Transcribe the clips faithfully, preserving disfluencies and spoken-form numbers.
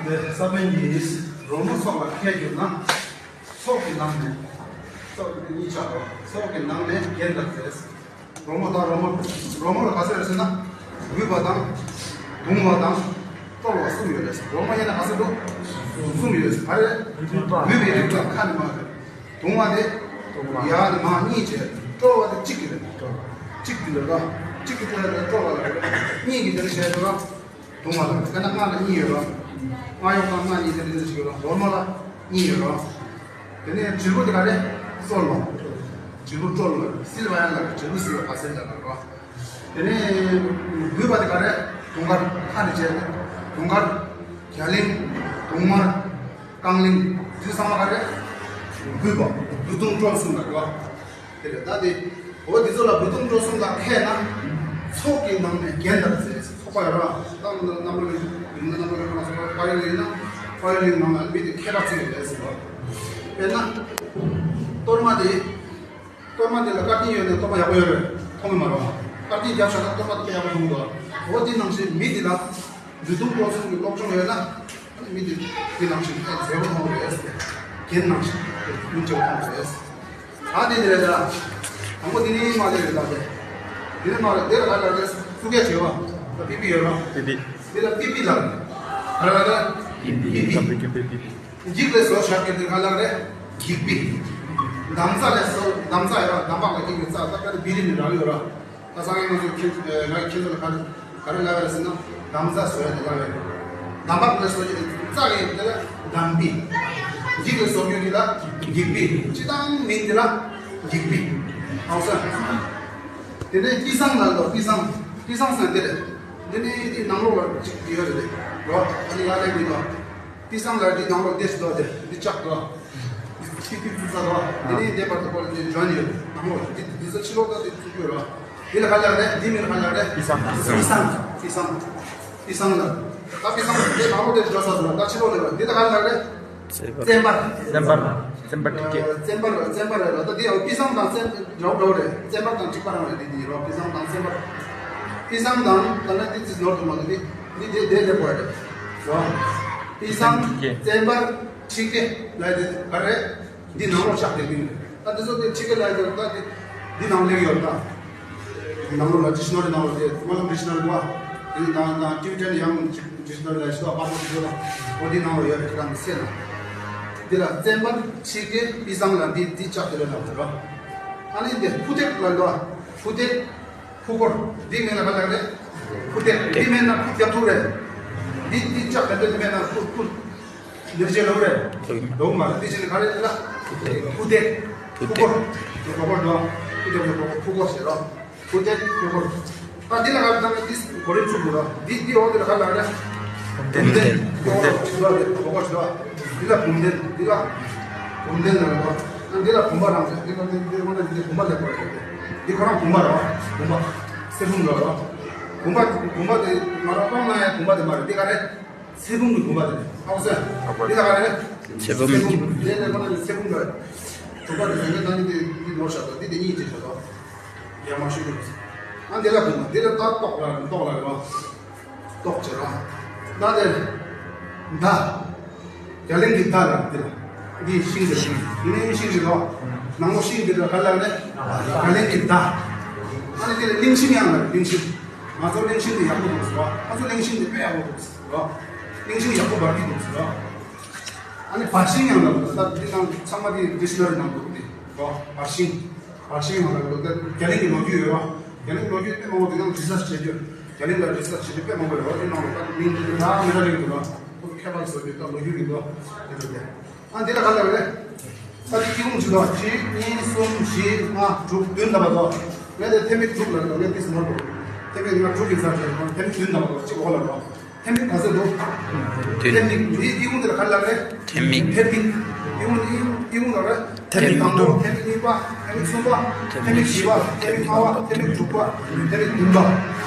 འདི་ས་བོན་གྱིས་རོལ་མོ་ཚོགས་ལ་ཁས་བསྒྱུར་ན། ཚོགས་ཀྱི་ནང་ནས། ཚོགས་ཀྱི་གཉིས་ཆགས་རོ། ཚོགས་ཀྱི་ནང་ནས་རྒྱན་དང་ཟེར། རོལ་མོ་དང་རོལ་མོ། རོལ་མོ་ལ་ག་ཚོད་རེད་ཟེར་ན། འབུད་པ་དང་། རྡུང་བ་དང་། དཀྲོལ་བ་གསུམ་ཡོད་རེད། རོལ་མོ་ཡིན་ན་ག་ཚོད་འདུག་གསུམ་ཡོད་རེད། ག་རེ། འབུད་པའི་རིགས་དང་ཁ་ནས་མ་རེད། རྡུང་བ་དེ། ཡར་ནས་མར་གཉིས་བྱས། དཀྲོལ་བ་དེ་གཅིག་གི་རེད། གཅིག་གི་རེད་ལ། གཅིག་གི་དེ་ལ་དཀྲོལ་བ་ལ་རེད། གཉིས་ཀྱི་དེ་ལ་བྱས་ན། རྡུང་བ་ལ་དཔེར་ན་རྔ་ལ་གཉིས་ཡོད་ར། རྔ་གཡོག་དང་རྔ་གཉིས་དེ་འདྲ་ཞིག་ཡོད་ར། རོལ་མོ་ལ་གཉིས་ཡོད་ར། དེ་ནས་དྲིལ་བུ་དེ་ག་རེ། སོལ་བ། དྲིལ་བུ་དཀྲོལ་བ། བསིལ་བ་ཡང་ལ་དྲིལ་བུ་བསིལ་བ་བ་སེལ་ལ་ར། དེ་ནས་འབུད་པ་དེ་ག་རེ། དུང་དཀར་ཁ་ནས་བྱས་ཏེ། དུང་དཀར། རྒྱ་གླིང་། དུང་དམར། རྐང་གླིང་། འདི་ཚང་མ་ག་རེ། འབུད་པ། འབུད་རྡུང་དཀྲོལ་གསུམ་ལ་ར། དེ་རེད། ད་དེ། འོ་འདི་ཚོ་ལ་འབུད་རྡུང་དཀྲོལ་གསུམ་ལ་མཁས་ན། ཚོགས་ཀྱི་ནང་ནས་རྒྱན་དང་ཟེར། ཚོགས་པ་ཡོད་ར། ད་རྣམ་པ་ལ་ཡིན་ན་རྣམ་པ་ལ་ཁ་ན་སོགས་པ་ཡོད་ན། ཕ་ཡུལ་ཡིན་ན་མི་དེ་མཁས་པ་ཚོས་ཡོད་རེད་ཟེར་བ། དཔེར་ན། གཏོར་མ་དེ། གཏོར་མ་དེ་ལ་སྐར་རྟིང་ཡོད་ན་གཏོར་མ་ཡག་པོ་ཡོད་རེད། མཐོང་གི་མ་རེད། སྐར་རྟིང་རྒྱབ་བཞག་ན་གཏོར་མ་དེ་ཡག་པོ་མཐོང་གི་འདུག་འོ་དེ་ནང་བཞིན་མི་དེ་ལ་འབུད་རྡུང་དཀྲོལ་གསུམ་གྱི་སློབ་སྦྱོང་ཡོད་ན། མི་དེ་དེ་ནང་བཞིན་ཨེ་མཛེས་པོ་མཐོང་རེད། རྒྱན་ནང་བཞིན་ཡུན་ཆེ་བ་མཐོང་རེད། ད་དེ་འདི་རེད་ད། དང་པོ་དེ་ནི་མ་ལེ་རེད་ད་དེ། དེ་ནི་མ་ལེ་དེ་ལ་ལ་རེད། སུ་གས་བྱེད་བ། ད་པི་པི་ཡོད་ར། པི་པི། དེ་ལ་པི་པི་ལ་རེད། ད་ར་ད། པི་པི། པི་པི། འགྱིག་ལས་བཟོ་བྱ་དགོས་དེ་ག་ལ་རེད། འགྱིག་པི། འདམ་རྩྭ་ལས་བཟོ། འདམ་རྩྭ་ཡོད་ར། འདམ་བག་ལ་འགྱིག་པའི་རྩྭ། ད་ལྟ་བི་རི་ནི་རག་ཡོད་ར། ད་སང་ཉིན་ང་ཚོ་ཁྱེད་ང་ཁྱེད་ཚོ་ལ་ག་རེ་ག་རེ་ལབ་ཡ་ཟེར་ན། འདམ་རྩྭ་བཟོ་ཡ་དེ་ལབ་ཡ། འདམ་བག་ལ་བཟོ་ཡ་རྩྭ་ཡིན་དེ་ལ་འདམ་པི། འགྱིག་ལ་བཟོ་རྒྱུ་དེ་ལ་འགྱིག་པི། སྤྱི་བཏང་མིང་དེ་ལ་འགྱིག་པི། ཨའོ་སར། དེ་ནས་པི་སང་ལ་ལོ། པི་སང་། པི་སང་ཟེར་དེ་རེད། དེ་ནས་དེ་ནང་ལོགས་ལ་ཅིག་ཡོད་རེད་ལོ། ཨ་ནི་ཡ་ལས་མི་ལོ། པི་སང་ལ་དེ་ནང་ལོགས་དེ་ཞིག་ལོ། དེ་འདི་ལྕགས་ལོ། ཏི་ཏི་ཙི་ཙ་རོ། དེ་ནས་འདས་པར་དུ་བཀོལ་ཏེ་འཇོན་ཡོད། དང་པོ་འདི་འདི་ཚོ་ཕྱི་ལོགས་ད་དེ་ཚུགས་དགོས་རོ། འདི་ལ་ག་ལ་རེད། འདི་མིང་ལ་ག་ལ་རེད། པི་སང་། པི་སང་། པི་སང་། པི་སང་ལ། ད་པི་སང་དེ་དང་པོ་དེ་འགྲོ་ས་ཚོ་ད་ཕྱི་ལོགས་ལ་རེད། འདི་ལ་ག་ལ་རེད། བཙན་པར། བཙན་པར། བཙན་པར་ཐིག་སྐད། བཙན་པར་བཙན་པར་རེད་རོ། ད་འདི་ཡང་པི་སང་དང་བཙན་འདྲ་བོ་འདྲ་བོ་རེད། བཙན་པར་དང་གཅིག་པ་རང་རེད། འདི་འདི་རོ། པི་སང་དང་བཙན་པར། པི་སང་དང་ད་ལན་འདི་ཙི་ནོར་དུ་མ་འདི་འདི་འདི་དེ་དེ་དེ་པོ་རེད་རོ། པི་སང་། བཙན་པར། ཁྲི་སྐེ་ལ་དེ་ག་རེད། འདི་ནང་ལོགས་ཆགས་བསྡད་ཀྱི་ཡོད། ད་འདི་ཚོ་དེ་ཕྱི་རྒྱལ་ལ་ཡོད་ད་དེ། འདི་ནང་སླེབས་ཡོད་ད། ནང་ལོགས་ལ་ཌིག་ཤ་ན་རི་ནང་ལོགས་དེ་མ་ལམ་ཌིག་ཤ་ན་རི་བ། དེ་ནང་ནང་ཊི་བི་ཊན་ཡང་ཌིག་ཤ་ན་རི་ལ་ཤི་ད་པར་པོ་ཞིག་ཡོད་ད། འོ་འདི་ནང་ལོགས་ཡོད་རེད། ཁྱེད་རང་གི་སེམས་ལ། འདི་ལ་བཙན་པར་ཁྲི་སྐེ་པི་སང་ལ་འདི་འདི་ལྕགས་དེ་ལ་ལབ་རོ། ཨ་ནི་འདི་ཕུ་ཐེག་ལ་འདུག་ཕུ་ཐེག་ཕུ་སྐོར། འདི་མིང་ལ་ག་ལབ་རེད། ཕུ་ཐེག་འདི་མིན་ན་ཕུ་རྒྱབ་ཐུག་རེད། འདི་འདི་ལྕགས་དེ་འདི་མིན་ན་ཕུ་ཕུ། ལེགས་བྱས་ལོ་རེད། ལོ་མ་རེད། དེ་བཞིན་ག་རེ་ལ། ཕུ་ཐེག་ཕུ་སྐོར། ཕུ་སྐོར་འདུག་ཕུ་ཐེག་ཕུ་སྐོར་ཕུ་སྐོར་ཟེར་རོ། ཕུ་ཐེག་ཕུ་སྐོར། ད་འདི་ལ་ག་རེ་བཏང་ན་འདི་གོ་རིམ་ཚུགས་དགོས་རོ། འདི་འདི་འོག་འདི་ལ་ག་ལ་རེད། བུམ་གདན། བུམ་གདན། ཕུ་སྐོར་ཕུ་སྐོར་ཟེར་རོ། འདི་ལ་བུམ་གདན། འདི་ལ་བུམ་གདན་ལ་རོ། ད་འདི་ལ་བུམ་པ་རང་ཟེར། འདི་ལ་འདི་འདི་འོག་ན་འདི་བུམ་པ་ལེགས་པོ་རེད། འདི་ཁོ་རང་བུམ་པ་རོ། བུམ་པ། གསེར་བུམ་རོ། བུམ་པ་བུམ་པ་དེ་ང་རང་མཐོང་ན་ཡང་བུམ་པ་དེ་མ་རེད། འདི་ག་རེད། ཚེ་བུམ་གྱི་བུམ་པ་དེ་རེད། ཨ་ཁུ་སེ། འདི་ལ་ག་རེ་རེད། ཚེ་བུམ་གྱི། ཚེ་བུམ། དེ་ནས་ཁོ་ན་ཚེ་བུམ་རེད། བུམ་པ་དེ་ཟེར་ན་ད་ནི་དེ་འདི་ནོར་བཞག་འདུག་འདི་དེ་གཉིས་བྱས་བཞག་འདུག་ཡར་མར་ཞུ་གི་རེད། ཨ་འདི་ལ་བུམ་པ། འདི་ལ་ད་ཏོག་ལ་ཏོག་ལ་རེད་པ། ཏོག་བྱས་ར། ད་དེ། མདའ། རྒྱ་གླིང་གི་མདའ་ལ་འདི་ལ། འདི་ཤིང་འདི། འདི་ནི་ཤིང་རེད་པ། ནང་ལོགས་ཤིང་འདི་ལ་ག་ལ་ནི། རྒྱ་གླིང་གི་མདའ། ཨ་ནི་འདི་ལ་གླིང་ཤིང་ཡང་ལ་གླིང་ཤིང་། ང་ཚོ་གླིང་ཤིང་དེ་ཡག་པོ་འདུག་ཟེར་བ། ང་ཚོ་གླིང་ཤིང་དེ་དཔེ་ཡག་པོ་འདུག་ཟེར་བ། གླིང་ཤིང་ཡག་པོ་འབར་གྱི་འདུག་ཟེར་བ། ཨ་ནི་བར་ཤིང་ཡང་ལབ་འདུག་ད་འདི་ནང་ཚང་མ་དེ་ཌིག་ཤ་ན་རི་ནང་འདུག་དེ་བ། བར་ཤིང་། བར་ཤིང་ཡང་ལབ་འདུག་ད་རྒྱ་གླིང་གི་ལོ་རྒྱུས་ཡོད་བ། རྒྱ་གླིང་ལོ་རྒྱུས་དཔེ་མང་པོ་འདུག་ཡང་རི་སར་ཆི་བྱེད་རྒྱུ། རྒྱ་གླིང་ལ་རི་སར་ཆི་བྱེད་རྒྱུ་དཔེ་མང་པོ་ཡོད་བ། དེ་ནང་ལ་ད་མིང་དེ་ད་མི་འདྲ་རིགས་འདུག་ལ། ཁོ་ཚོ་མཁས་པ་ཚོ་དེ་ད་ལོ་རྒྱུས་ཀྱི་འདུག་དེ་འདུག་དེ། ཨ་འདི་ལ་ག་ལ་རེད། ས་ཆ་སྐྱིད་ཁུང་ཅིག་ལ་གཅིག་གཉིས་གསུམ་བཞི་ལྔ་དྲུག་བདུན་ལ་བ་དོ། ངས་དེ་ཐེ་མིག་དྲུག་ལ་དོ། ངས་ཏིས་ནོར་དོ། ཐེ་མིག་ལྔ་དྲུག་གི་ས་ཆ་ལ་ཐེ་མིག་བདུན་ལ་བ་དོ། གཅིག་འོག་ལ་དོ། ཐེ་མིག་ག་ཚོད་འདུག་ཐེ་མིག་འདི་སྐྱིད་ཁུང་འདི་ལ་ག་ལ་རེད། ཐེ་མིག་ཐེ་མིག་སྐྱིད་ཁུང་འདི་སྐྱིད་ཁུང་ལ་རེད། ཐེ་མིག་དང་པོ། ཐེ་མིག་གཉིས་པ། ཐེ་མིག་གསུམ་པ། ཐེ་མིག་བཞི་པ། ཐེ་མིག་ལྔ་པ། ཐེ་མིག་དྲུག་པ། ཐེ་མིག་བདུན་པ།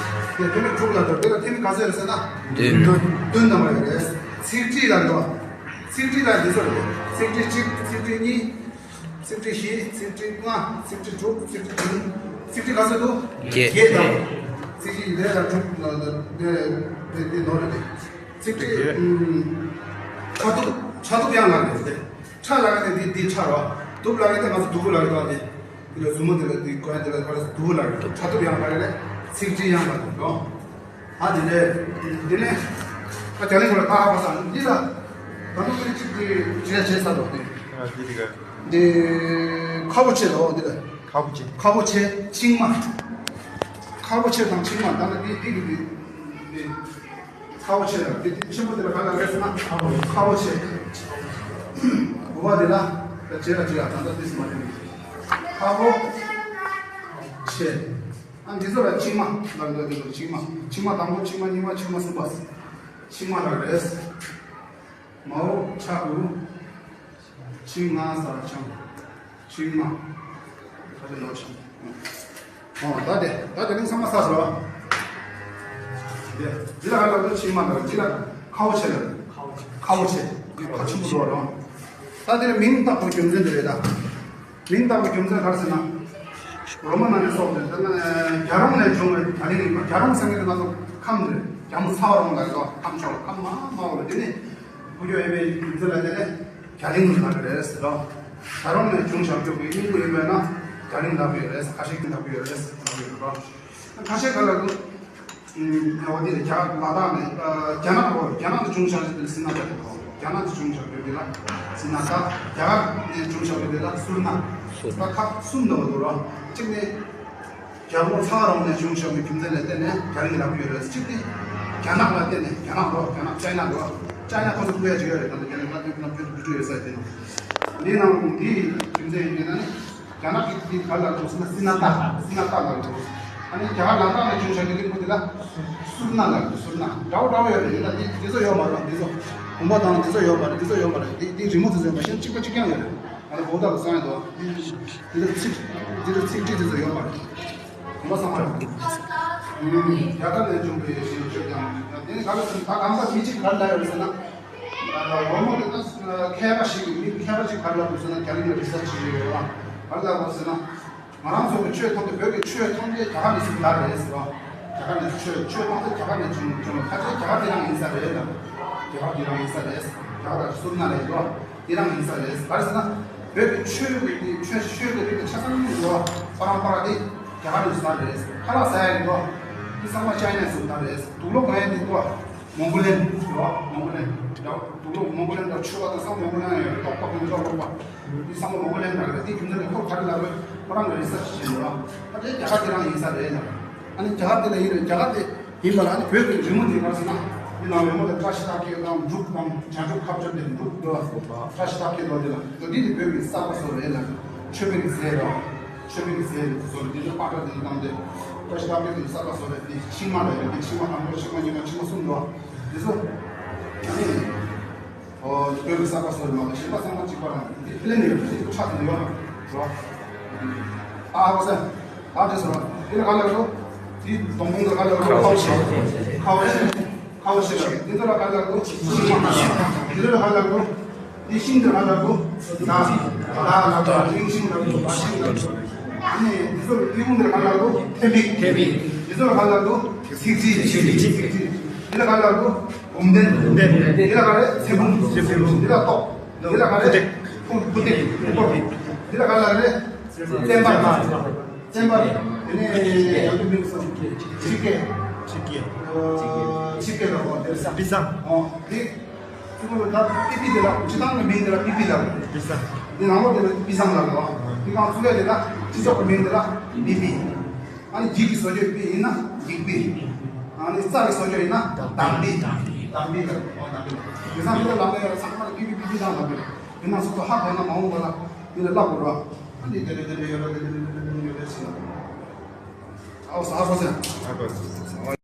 དེ་ཐེ་མིག་དྲུག་ལ་དོ། དེ་ལ་ཐེ་མིག་ག་ཚོད་རེད་ཟེར་ན། བདུན། བདུན་ལ་བ་རེད། ཚིག་ཁྲི་ལ་དོ། ཚིག་ཁྲི་ལ་འདི་ཚོ་རེད། ཚིག་ཁྲི་གཅིག་ཚིག་ཁྲི་གཉིས། ཚིག་ཁྲི་བཞི། ཚིག་ཁྲི་ལྔ། ཚིག་ཁྲི་དྲུག་ཚིག་ཁྲི་བདུན། ཚིག་ཁྲི་ག་ཚོད་འདུག་བརྒྱད། བརྒྱད་དང་། ཚིག་གི་ལས་ལ་གྲུབ་ནོ་དེ་དེ་དེ་ནོ་རེད། ཚིག་གི་ཕྲ་གདུབ་ཕྲ་གདུབ་ཡང་ལ་རེད། ཕྲ་ལ་གི་དེ་དེ་ཕྲ་རོ། གདུབ་ལ་གི་དེ་ང་ཚོ་གདུབ་ལ་གི་དེ་དེ་ལ་ཟུར་མོ་དེ་ལ་དེ་གོ་ཡ་དེ་ལ་ག་ལ་གདུབ་ལ་གི་ཕྲ་གདུབ་ཡང་ལ་རེད། ཚིག་གི་ཡང་ལ་རེད་ནོ། ཨ་དེ་ནས་དེ་ནས་ཨ་རྒྱ་གླིང་ཁོ་ལ་ད་ཧ་གོ་སོང་འདི་ལ་ད་ནུ་གི་ཅིག་དེ་བྱས་བྱས་ས་རོ་དེ། ཨ་དེ་དེ་ག་དེ་ཁ་བོ་ཆེ་རོ་འདི་ལ། ཁ་བོ་ཆེ། ཁ་བོ་ཆེ་ཆིང་མ། ཁ་བོ་ཆེ་དང་ཆིང་མ་ད་ནི་དེ་དེ་གི་དེ་དེ་ཁ་བོ་ཆེ་ལ་དེ་དེ་ཆེན་པོ་དེ་ལ་ག་ལ་རེད་ཟེར་ན་ཁ་བོ་ཆེ། ཁ་བོ་ཆེ། འོ་བ་དེ་ལ་ད་ཆེ་ལ་ཆེ་ཡ་ད་ད་དེ་སི་མ་དེ་ནི་ཁ་བོ་ཆེ། ཨ་འདི་ཚོ་ལ་ཆིང་མ་ལ་འདི་ཚོ་ཆིང་མ། ཆིང་མ་དང་པོ་ཆིང་མ་གཉིས་པ་ཆིང་མ་གསུམ་པ། ཆིང་མ་ལ་རེད། མའོ་ཆ་གུ། ཆིང་ང་ས་ཆང་། ཆིང་མ། ཁ་ཆེ་ལོ་ཆང་། ཨོ་ད་དེ་ད་དེ་རིང་ཚང་མ་ས་སོ། དེ་འདི་ལ་ག་ལ་ཆིང་མ་ལ་འདི་ལ་ཁའོ་ཆེ་ལ། ཁའོ་ཆེ། ཁའོ་ཆེ་འདི་ཁ་ཆེན་པོ་ལོ་རོ། ད་དེ་ལ་མིང་བཏགས་པའི་རྒྱུ་མཚན་དེ་རེད་ད། མིང་བཏགས་པའི་རྒྱུ་མཚན་ག་རེ་ཟེར་ན། རོ་མ་ནང་ནས་སོགས་ཏེ་ད་ནི་རྒྱ་རོང་ནས་བྱུང་བའི་རྒྱ་གླིང་ཡིན་པ། རྒྱ་རོང་ཟེར་མཁན་དེ་ང་ཚོ་ཁམས་རེད། རྒྱ་མོ་ཚ་བ་རོང་ལ་རེད་དོ། ཁམས་ཕྱོགས་ལ་ཁམས་མ་མ་འོ་རེད། དེ་ནི་ཕུ་ཀྱོ་ཨེ་མའི་རྒྱུ་མཚན་ལ་བརྟེན་ནས་རྒྱ་གླིང་ལ་རེད་ཟེར་དོ། རྒྱ་རོང་ནས་བྱུང་བཞག་རྒྱུ་གི་སྙིང་པོ་ཡིན་པས་ན་རྒྱ་གླིང་ལབ་ཀྱི་ཡོད་རེད། ཁ་ཤས་ཀྱིས་ལབ་ཀྱི་ཡོད་རེད་ཟེར་ལབ་ཀྱི་ཡོད་རེད། ཁ་ཤས་ག་ལ་འདུག་ཨ་འོ་དེ་རྒྱ་ལ་དྭགས་ནས་ཨ་རྒྱ་ནག་གོ་རྒྱ་ནག་ཏུ་བྱུང་བཞག་ཅིག་དེ་ལ་སི་ན་ད་དེ་གོ་རྒྱ་ནག་ཏུ་བྱུང་བཞག་ཡོད་དེ་ལ་སི་ན་ད། རྒྱ་གར་ནས་བྱུང་བཞག་ཡོད་དེ་ལ་སུར་ན། སུར་ན། ད་ཁག་གསུམ་འདུག་འདུག་རོ། གཅིག་ནི་རྒྱལ་པོ་ཚ་བ་རོང་ནས་བྱུང་བཞག་པའི་རྒྱུ་མཚན་ལ་བརྟེན་ནས་རྒྱ་གླིང་ལབ་ཀྱི་ཡོད་རེད། གཅིག་ནི་རྒྱ་ནག་ལ་བརྟེན་ནས་རྒྱ་ནག་འགྲོ་རྒྱ་ནག་ཅའི་ན་འགྲོ་ཅའི་ན་ཁོ་ཚོ་སྐུ་ཡ་བྱེད་ཡོད་རེད། ད་ལྟ་རྒྱ་ནག་ལ་དེ་ན་བོད་དུ་འགྲོ་ཡོད་ས་དེ་ནང་འདི་ནང་འདི་རྒྱུ་མཚན་ཡིན་ན་ནི། རྒྱ་ནག་གི་དེ་ག་ལ་འགྲོ་ཟེར་ན་སི་ན་ཏ། སི་ན་ཏ་ལ་འགྲོ། ཨ་ནི་རྒྱ་གར་ལ་དྭགས་ནས་བྱུང་བཞག་གི་གླིང་བུ་དེ་ལ་སུར་ན་ལ་འགྲོ། སུར་ན་འདྲ་བོ་འདྲ་བོ་ཡོད་རེད། ཡིན་ན་དེ་དེ་ཚོ་ཡོད་མ་རེད། དེ་ཚོ་གུམ་པ་དང་དེ་ཚོ་ཡོད་མ་རེད། དེ་ཚོ་ཡོད་མ་རེད། དེ་དེ་རི་མོ་དེ་ཚོ་ཡོད་མ་ཤེས་གཅིག་པ་གཅིག་རྐྱང་ཡོད་རེད། ང་ལ་བོད་ད་ལ་སང་ཡོད་དོ། དེ་ཚོ་ཚིག་དེ་ཚོ་ཚིག་བྲིས་དེ་ཚོ་ཡོད་མ་རེད། གུམ་པ་ཚང་མ་རེད། ཨུམ། རྒྱ་གར་ནས་བྱུང་བའི་ཞིང་ཆོས་ཀྱང་དེ་ནི་ག་ལ་ཟེར་ན་ད་གང་ཟག་མི་གཅིག་ག་རེ་ལབ་ཡོད་རེད་ཟེར་ན། ལོ་མོ་དེ་ད་མཁས་པ་ཞིག་གིས་མི་མཁས་པ་ཅིག་ག་རེ་ལབ་དགོས་ཟེར་ན། རྒྱ་གླིང་ལ་རི་སར་ཆི་བྱེད་ཀྱི་ཡོད་རེད་བ། ག་རེ་ལབ་དགོས་ཟེར་ན། ང་རང་ཚོ་གི་ཆོས་ཐམས་ཅད་བོད་ཀྱི་ཆོས་ཐམས་ཅད་རྒྱ་གར་ནས་ཟིན་ད་རེད་ཟེར་བ། རྒྱ་གར་ནས་ཆོས་ཆོས་ཐམས་ཅད་རྒྱ་གར་ནས་བྱུང་བྱུང་བ་ཁ་ཆེ་རྒྱ་གར་དེ་རང་ཡིན་ས་རེད་ལ། རྒྱ་གར་དེ་རང་ཡིན་ས་རེད། རྒྱ་གར་ལ་སུར་ན་ལ་ཡོད་དེ་རང་ཡིན་ས་རེད། ག་རེ་ཟེར་ན། བོད་ཀྱི་ཆོས་ཀྱི་དེ་ཆོས་ཆོས་ཀྱི་རིགས་ཀྱི་ཆ་ཚང་ཡོད་པ་རང་པ་ར་དེ་རྒྱ་གར་ནས་ཟིན་ད་རེད། ཁ་ལག་ཟ་ཡ་ཡོད་དེ་ཚང་མ་ཅའི་ན་ནས་ཟིན་ད་རེད། དུག་ལོག་གང་ཡ་དེ་མོང་གོ་ལན་ཡོད། མོང་གོ་ལན། དུག་ལོག་མོང་གོ་ལན་དང་ཆུ་བ་དང་སང་མོང་གོ་ལན་ཡོད། ཏོག་ཏོག་མོང་ཏོག་ལོག་པ། འདི་སང་མོང་གོ་ལན་དང་རེད། དེ་རྒྱུ་མཚན་ནི་ཁོ་ག་རེ་ལབ་རེད། ཁོ་རང་གི་རི་སར་ཆི་བྱས་ཡོད། ཨ་དེ་རྒྱ་གར་དེ་རང་ཡིན་ས་རེད་ལ། ཨ་ནི་རྒྱ་གར་དེ་ལ་ཡིན་རེད། རྒྱ་གར་དེ་ཡིན་པ་ལ་ཨ་ནི་བོད་ཀྱི་རི་མོ་དེ་ག་རེ་ཟེར་ན། འདི་ནང་རི་མོ་དེ་བཀྲ་ཤིས་རྟགས་བརྒྱད་དང་འབྲུག་དང་བྱང་ཆུབ་ཁ་སྦྱོར་དེ་འབྲུག་འདུག་བ། བཀྲ་ཤིས་རྟགས་བརྒྱད་འདུག་དེ་ལ་འདི་དེ་བོད་ཀྱི་གསར་པ་བཟོ་རེད་ལ། ཆོས་པའི་གི་ཟས་རེད། ཆོས་པའི་གི་ཟས་བཟོ་རེད། འདི་ཚོ་པ་ཏྲ་དེ་ཚོ་བཏང་སྟེ་བཀྲ་ཤིས་རྟགས་བརྒྱད་དེ་གསར་པ་བཟོ་རེད། འདི་ཕྱི་མ་རེད། འདི་ཕྱི་མ་དང་པོ་ཕྱི་མ་གཉིས་པ་ཕྱི་མ་གསུམ་འདུག་བ། འདི་ཚོ་ཨ་ནི། ཨོ། བོད་ཀྱི་གསར་པ་སོགས་མ་གཏོགས་གཞན་པ་ཚང་མ་གཅིག་པ་རང་འདི་ཨི་ལན་ཡོད་པ་ཞིག་ཆགས་ཏེ་ཡོད་མ་རེད། ཨ་ཧ་གོ་སོང་། ད་དེ་སོང་། འདི་ལ་ག་ལ་འགྲོ། འདི་སྡོང་པོ་འདི་ལ་ག་ལ་འགྲོ། ཁའོ་ཆེ། ཁའོ་ཆེ། ཁའོ་ཆེ་ལ་འདི་ཚོ་ལ་ག་ལ་འགྲོ། ཤིང་མ། འདི་ཚོ་ལ་ག་ལ་འགྲོ། འདི་ཤིང་འདི་ལ་ག་ལ་འགྲོ། ད་ད་ལ་འགྲོ། གླིང་ཤིང་ལ་འགྲོ། བ་ཤིང་ལ་འགྲོ། ཨ་ནི་འདི་ཚོ་ལ་ཏི་ཧུང་འདི་ལ་ག་ལ་འགྲོ། ཐེ་མིག། ཐེ་མིག། འདི་ཚོ་ལ་ག་ལ་འགྲོ། ཚིག་ཚིག། ཚིག་ཚིག། འདི་ལ་ག་ལ་འགྲོ། འབུམ་ལྡན། འབུམ་ལྡན། འདི་ལ་ག་རེ། ཚེ་བུམ། ཚེ་བུམ། འདི་ལ་ཏོག་འདི་ལ་ག་རེ། ཕུ་ཐེག། ཕུ་ཐེག། ཕུ་ཐེག། འདི་ལ་ག་ལ་རེ། བཙན་པ། བཙན་པ། དེ་ནས་ཡང་དུ་མིང་སོང་། ཆི་ཀེ། ཆི་ཀེ། ཆི་ཀེ་ལ་གོ་དེ་ས། པི་སང་། ཨོ། འདི་ཚུ་གུ་ད་པི་པི་དེ་ལ་སྤྱི་བཏང་གི་མིང་དེ་ལ་པི་པི་ལ། པི་སང་། འདི་ནང་ལོགས་དེ་ལ་པི་སང་ལ་གོ། འདི་གང་ཚུ་ག་དེ་ལ་སྤྱི་ཚོགས་ཀྱི་མིང་དེ་ལ་པི་པི། ཨ་ནི་འགྱིག་གི་བཟོ་བཅོས་པི་ཡིན་ན་འགྱིག་པི། ཨ་ནི་རྩྭ་གི་བཟོ་བཅོས་ཡིན་ན་དམ་པི། དམ་པི་ལ། ཨོ་དམ་པི་ལ། དེང་སང་འདི་ལ་ལམ་ལ་ཡོད་ཚང་མ་ལ་པི་པི་པི་པི་དང་དམ་པི་ལ། དེ་ན་སོ་སོ་ཧ་གོ་ན་མ་འོངས་པ་ལ་འདི་ལ་བསླབ་དགོས་ར། ཨ་ནི་དེ་རེ་དེ་རེ་ཡོད་ར་དེ་རེ་དེ་རེ་ཡོད་ར་ཟེར་ན། ཨའོ་ས་ཧ་གོ་ཟེར། ཧ་གོ་ཟེར།